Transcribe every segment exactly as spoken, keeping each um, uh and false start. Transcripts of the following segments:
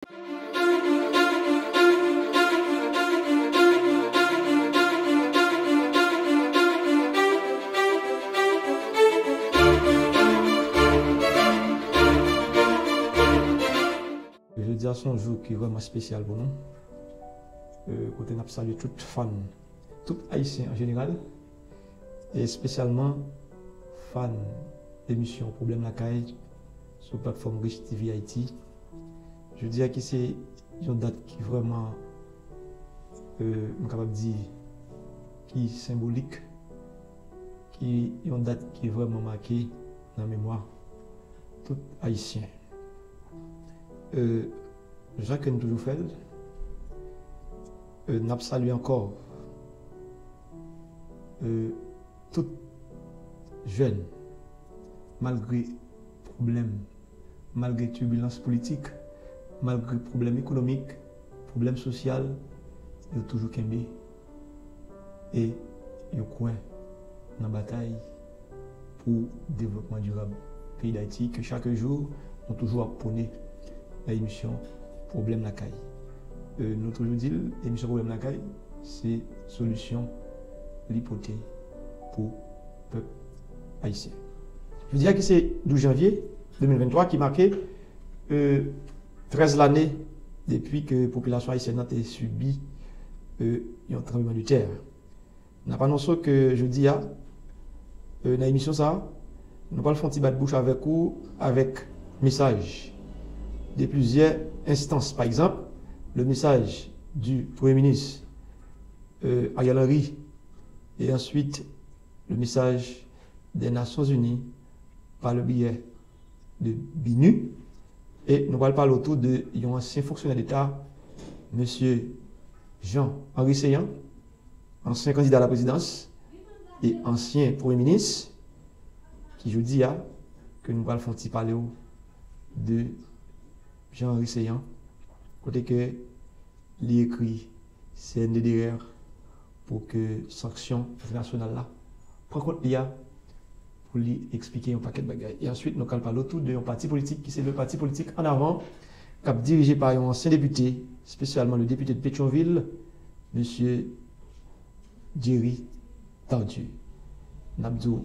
Jodi a se yon jou ki vrèman espesyal pou nou, e, kote n ap salye tout fan, tout Ayisyen an jeneral, e espesyalman fan emisyon Pwoblèm Lakay sou platfòm Rich T V Haïti. Jodi a ki se yon dat ki vrèman, e, m kapab di, ki senbolik, ki yon dat ki vrèman make nan memwa tout Ayisyen. E, jan ke n toujou fè l, e, n ap salye ankò, e, tout jèn, malgre pwoblèm, malgre tibilans politik, malgre pwoblèm ekonomik, pwoblèm sosyal, yo toujou kenbe e yo kwè nan batay pou devlopman dirab peyi Dayiti ke chak jou nou toujou ap pwone nan emisyon Pwoblèm Lakay. E, nou toujou di l, emisyon Pwoblèm Lakay, se solisyon li pote pou pèp ayisyen. Jodi a ki se douz janvye de mil venntwa ki make, e, trèz lane depi ke popilasyon ayisyèn nan te sibi, e, yon tranblemanntè. N ap anonse ke jodi a, e, nan emisyon sa a, nou pral fè yon ti bat bouch avèk ou avèk mesaj de plizyè enstans. Pa egzanp, le message du Premier ministre, e, Ariel Henry, et ensuite le message des Nations Unies par le biais de BINUH. E nou pral pale otou de yon ansyen fonksyonè deta, mesye Jean Henry Céant, ansyen kandida a la prezidans e ansyen premye minis, ki jodi a, ke nou pral fè yon ti pale w de Jean Henry Céant, kote ke li ekri C N D D R pou ke sanksyon entènasyonal la pran kont li a, pou li eksplike yon pakèt bagay. E answit, nou pral pale otou de yon pati politik ki se le pati politik Ann Avan, k ap dirije pa yon ansyen depite, espesyalman le depite de Petyonvil, mesye Jerry Tardieu. N ap di w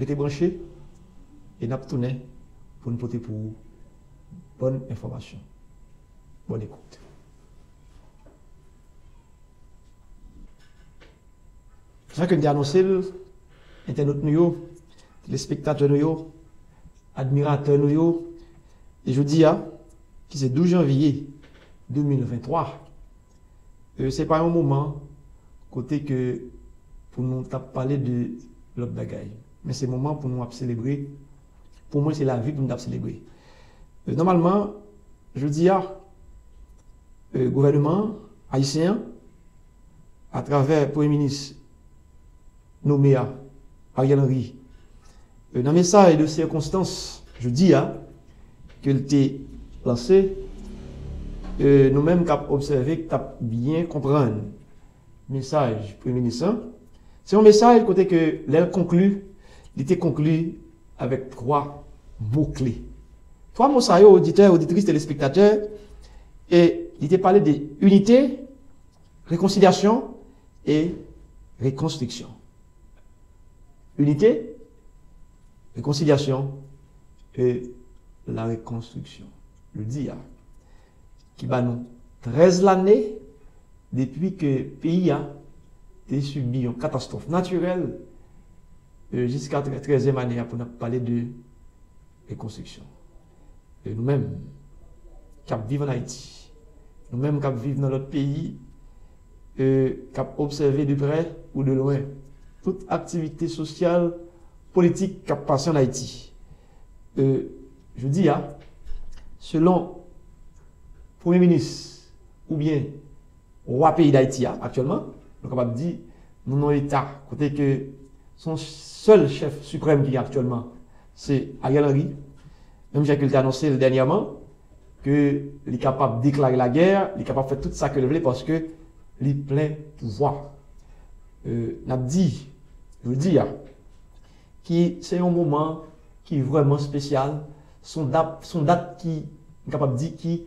rete branche e n ap tounen pou n pote pou ou bòn enfòmasyon. Bòn ekout. Jan ke n te anonse l, entènot nou yo, telespektatè nou yo, admiratè nou yo, e jodi a, ki se douz janvye de mil venntwa, e, se pa yon moman kote ke pou nou t ap pale de lòt bagay. Men se moman pou nou ap selebre. Pou mwen, se lavi pou nou t ap selebre. E, nòmalman, jodi a, e, gouvènman ayisyen an, atravè premye minis nome a, Ariel Henry, e, nan mesaj de sikonstans jodi a, ke l te lanse, e, nou menm k ap obsève, k t ap byen konprann mesaj premye minis lan, se yon mesaj kote ke lè l konkli, li te konkli avèk twa mo kle. Twa mo sa yo, oditè, oditris, telespektatè, e li te pale de inite, rekonsilyasyon e rekonstriksyon. Inite, rekonsilyasyon e la rekonstriksyon. Jodi a, ki ba nou trèz lane depi ke peyi a te sibi yon katastwòf natirèl, e, jiska trè-, trèzyèm ane a pou n ap pale de rekonstriksyon. E nou menm k ap viv ann Ayiti, nou menm k ap viv nan lòt peyi, e, k ap obsève de prè ou de lwen tout aktivite sosyal, politik k ap pase ann Ayiti. E, jodi a, selon premye minis oubyen wa peyi Dayiti a aktyèlman, nou kapab di, nou nan yon eta kote ke se yon sèl chèf siprèm ki gen aktyèlman, se Ariel Henry. Menm jan ke l te anonse l dènyèman, ke li kapab deklare lagè, li kapab fè tout sa ke l vle paske li plen pouvwa. E, n ap di, jodi a, ki se yon moman ki vrèman espesyal, se yon dat, se yon dat ki, m kapab di, ki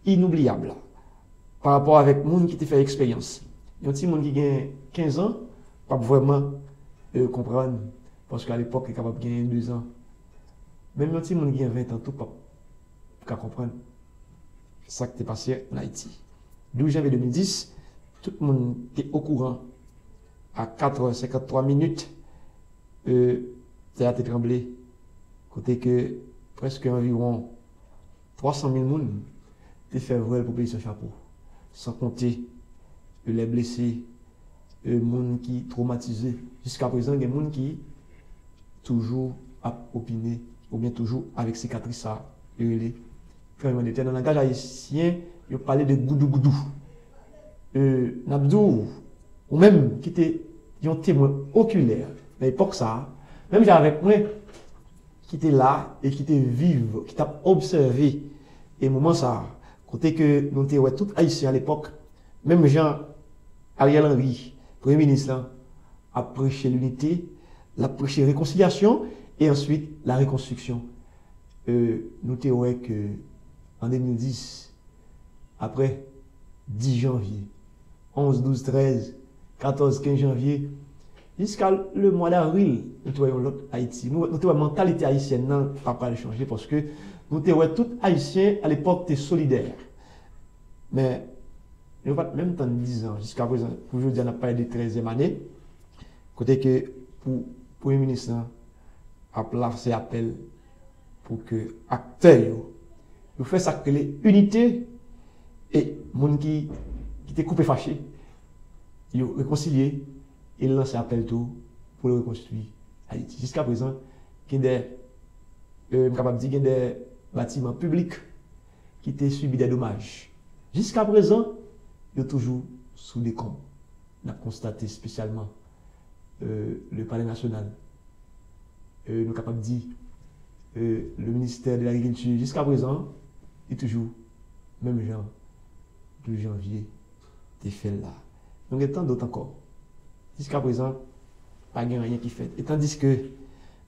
inoubliyab pa rapò avèk moun ki te fè eksperyans. Yon timoun ki gen kenz an p ap vrèman, e, konprann, paske alepòk li kapab genyen de zan. Menm yon timoun ki gen ven an tou p ap ka konprann sa k te pase ann Ayiti. Douz janvye de mil dis, tout moun te okouran, a katrè senkant twa minit, e, tè a te tranble, kote ke prèske anviwon twa san mil moun te fè vwèl pou peye san chapo, san konte, e, lè blese, e, moun ki twomatize. Jiska prezan, gen moun ki toujou ap opine oubyen toujou avèk sikatris sa yo rele tranblemann de tè. Nan langaj ayisyen, yo pale de goudougoudou. E, n ap di w, ou menm ki te yon temwen okilè nan epòk sa a, menm jan avèk mwen, ki te la e ki te viv, ki t ap obsève e moman sa a, kote ke nou te wè tout Ayisyen alepòk, menm jan Ariel Henry, premye minis lan, ap preche linite, l ap preche rekonsilyasyon, e answit la rekonstriksyon. E, nou te wè ke an de mil dis, apre dis janvye, onz, douz, trèz, katòz, kenz janvye, jiska le mwa davril, nou te wè yon lòt Ayiti. Nou, nou te wè mantalite ayisyèn nan pa pral chanje, paske nou te wè tout Ayisyen alepòk te solidè. Men, nou pa t menm tann dizan, jiska prezan, pou jodi a, n ap pale de trèzyèm ane, kote ke pou premye minis lan ap lanse apèl pou ke aktè yo, yo fè sa k rele inite, e moun ki, ki te koupe fache, yo rekonsilye, e l lanse apèl tou pou l rekonstwi Ayiti. Jiska prezan, gen de, e, m kapab di, gen de batiman piblik ki te sibi de domaj. Jiska prezan, yo toujou sou dekonb. N ap konstate espesyalman, e, le Palais National. E, nou kapab di, e, le ministère de l'Agriculture, jiska prezan, li toujou menm jan douz janvye te fè l la. Nou gen tan dòt ankò. Jiska prezan, pa gen anyen ki fèt. E tandiske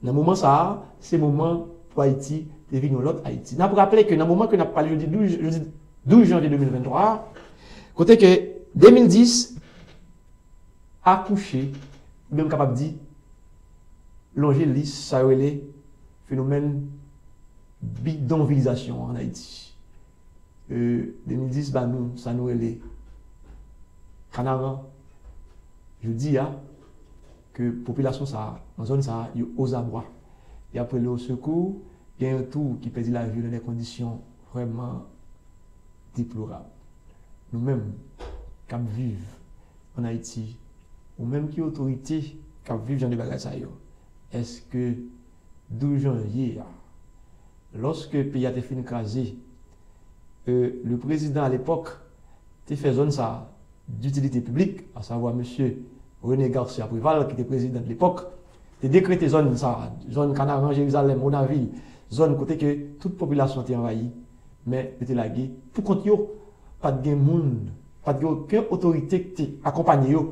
nan moman sa a, se moman pou Ayiti te vin yon lòt Ayiti. N ap raple ke nan moman ke n ap pale jodi douz, jodi douz janvye de mil venntwa a, kote ke de mil dis akouche, oubyen m kapab di, lonje lis sa yo rele fenomèn bidonvilizasyon an Ayiti. E, de mil dis ba nou sa nou rele Kanaran. Jodi a, ke popilasyon sa a, nan zòn sa a, yo ozabwa. Y ap rele osekou, gen yon tou ki pèdi lavi yo nan de kondisyon vrèman deplorab. Nou menm k ap viv ann Ayiti, ou menm ki otorite k ap viv jan de bagay sa yo, èske douz janvye a, lòske peyi a te fin kraze, e, le prezidan alepòk te fè zòn sa a ditilite piblik, asavwa mesye René Garcia Préval, ki te prezidan de lepòk, te dekrete zòn sa a, zòn Kanaran, Jerizalèm, Wonavil, zòn kote ke tout popilasyon an te anvayi, men yo te lage pou kont yo, pa t gen moun, pa t gen okenn otorite ki te akonpanye yo.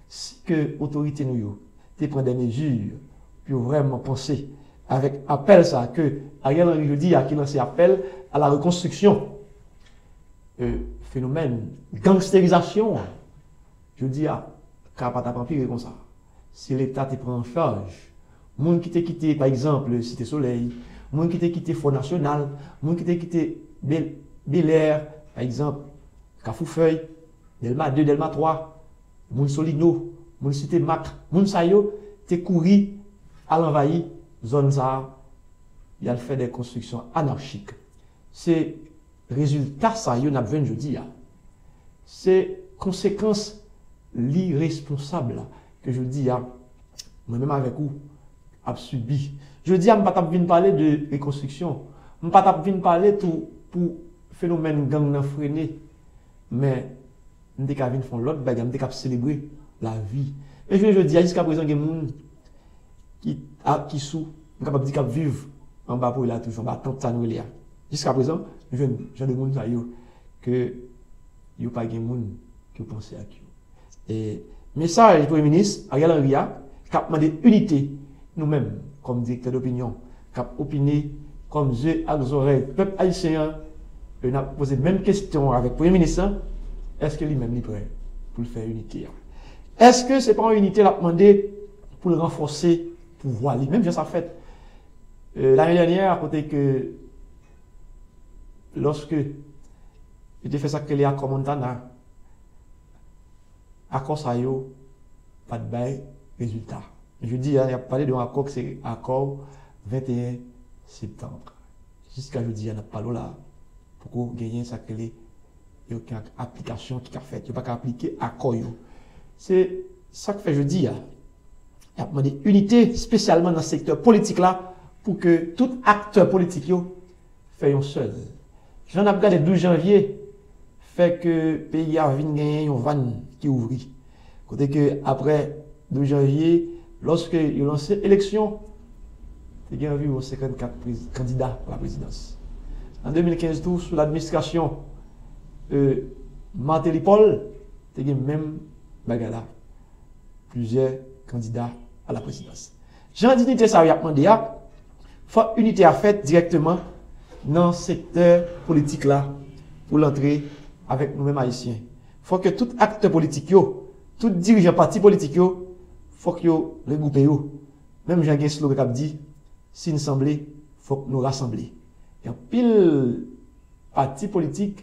Si ke otorite nou yo te pran de mezi pou yo vrèman panse avèk apèl sa a ke Ariel Henry jodi a ki lanse apèl a la rekonstriksyon, e, fenomèn gangsterizasyon an, jodi a, ka pa t ap anpire konsa. Si Leta te pran an chaj moun ki te kite, pa egzanp, Site Solèy, moun ki te kite Fò Nasyonal, moun ki te kite Bel-, Belè, pa egzanp, Kafou Fèy, Dèlma de, Dèlma twa, moun Solino, moun Site Mak, moun sa yo te kouri al anvayi zòn sa a, y al fè de konstriksyon anachik. Se rezilta sa yo n ap jwenn jodi a. Se konsekans liresponsab la ke jodi a, mwen menm avèk ou, ap sibi. Jodi a, m pa t ap vin pale de rekonstriksyon. M pa t ap vin pale tou pou fenomèn gang nan frennen. Men, m te ka vin fè yon lòt bagay, m te ka ap selebre lavi. Men jounen jodi a, jiska prezan, gen moun ki, a, ki sou, m kapab di k ap viv anba pwe la toujou, anba tant sa nou rele a. Jiska prezan, nou jwenn jan de moun sa yo, ke yo pa gen moun ki yo panse ak yo. E mesaj Premye Minis Ariel Henry a, k ap mande inite, nou menm, kòm direktè dopinyon, k ap opine kòm zye ak zòrèy pèp ayisyen an, E n ap poze menm kesyon avèk Premye Minis lan, èske li menm li prè pou l fè inite a? Èske se pa yon inite l ap mande pou l ranfòse pouvwa li, menm jan sa fèt e, lane dènyè a, kote ke lòske yo te fè sa k rele akò Montana, akò sa yo pa t bay rezilta. Men jodi a, y ap pale de yon akò ki se akò venteyen septanm. Jiska jodi a, n ap pale w la, poko genyen sa k rele okenn aplikasyon ki ka fèt. Yo pa ka aplike akò yo. Se sa k fè jodi a, y ap mande inite, espesyalman nan sektè politik la, pou ke tout aktè politik yo fè yon sèl. Jan n ap gade douz janvye, fè ke peyi a vin genyen yon vàn ki ouvri. Kote ke apre douz janvye, lòske yo lanse eleksyon, te gen anviwon senkannkat prez- kandida a la prezidans. An de mil kenz tou, sou ladministrasyon e, Martelly Paul, te gen menm bagay la. Plizyè kandida a la prezidans. Jan dinite sa yo y ap mande a, fòk inite a fèt dirèkteman nan sektè politik la pou l antre avèk nou menm Ayisyen. Fòk ke tout aktè politik yo, tout dirijan pati politik yo, fòk yo regwoupe yo. Menm jan gen slogan k ap di, si n sanble, fòk nou rasanble. Gen anpil pati politik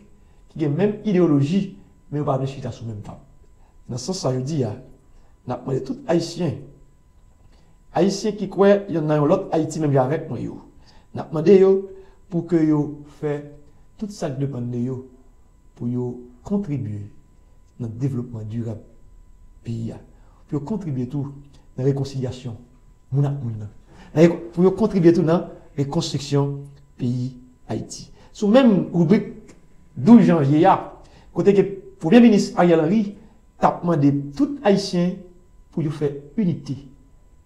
ki gen menm ideyoloji, men yo pa vle chita sou menm tab. Nan sans sa, jodi a, n ap mande tout Ayisyen, Ayisyen ki kwè nan yon lòt Ayiti menm jan avèk mwen yo, n ap mande yo pou ke yo fè tout sa k depann de yo pou yo kontribye nan devlopman dirab peyi a, pou yo kontribye tou nan rekonsilyasyon moun ak moun nan, nan reko- pou yo kontribye tou nan rekonstriksyon peyi Ayiti. Sou menm ribrik douz janvye a, kote ke Premye Minis Ariel Henry t ap mande tout Ayisyen pou yo fè inite,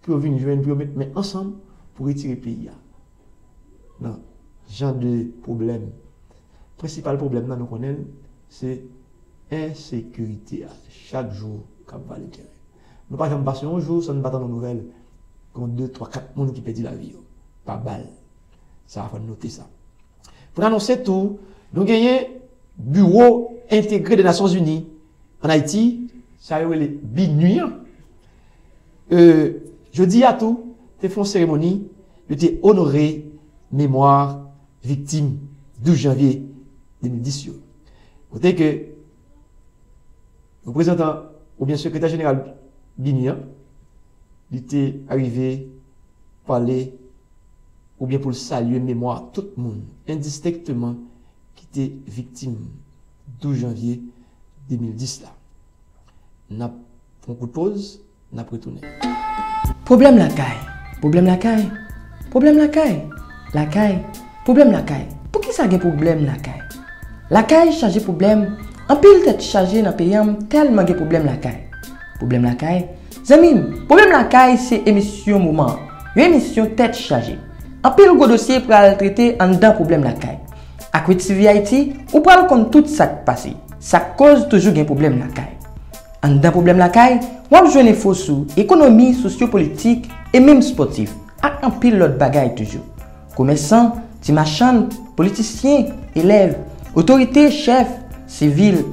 pou yo vin jwenn, pou yo met men ansanm pou retire peyi a nan jan de pwoblèm. Prensipal pwoblèm nan, nou konnen l, se ensekirite a. Chak jou k ap vale teren. Nou pa janm pase yon jou san n pa tande yon nouvèl gen de, twa, kat moun ki pèdi lavi yo pa bal. Sa a, fò n note sa. Pou n anonse tou, nou genyen Biwo Entegre de Nasyonzini ann Ayiti, sa yo rele BINUH an. E, jodi a tou, te fè yon seremoni, yo te onore memwa viktim douz janvye de mil dis yo. Kote ke reprezantan oubyen sekretè jeneral BINUH an, li te arive pale oubyen pou l salye memwa tout moun, endistenkteman, ki te viktim douz janvye de mil dis la. N ap pran kout poz, n ap retounen. Pwoblèm lakay, pwoblèm lakay, pwoblèm lakay, lakay, pwoblèm lakay. Poukisa gen pwoblèm lakay? Lakay chaje pwoblèm, anpil tèt chaje nan peyi an tèlman gen pwoblèm lakay. Pwoblèm lakay, zanmi m, pwoblèm lakay se emisyon moman an, yon emisyon tèt chaje. Anpil gwo dosye pral trete anndan pwoblèm lakay. Ak Red T V Ayiti, ou pral konn tout sa k pase, sa k koz toujou gen pwoblèm lakay. Anndan pwoblèm lakay, w ap jwenn enfo sou ekonomi, sosyopolitik e menm spòtif, ak anpil lòt bagay toujou. Komèsan, ti machann, politisyen, elèv, otorite, chèf, sivil.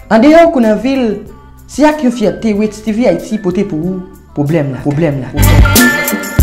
Andeyò kou nan vil, se ak yon fyète Red T V Ayiti pote pou ou pwoblèm lakay. Pwoblèm lakay.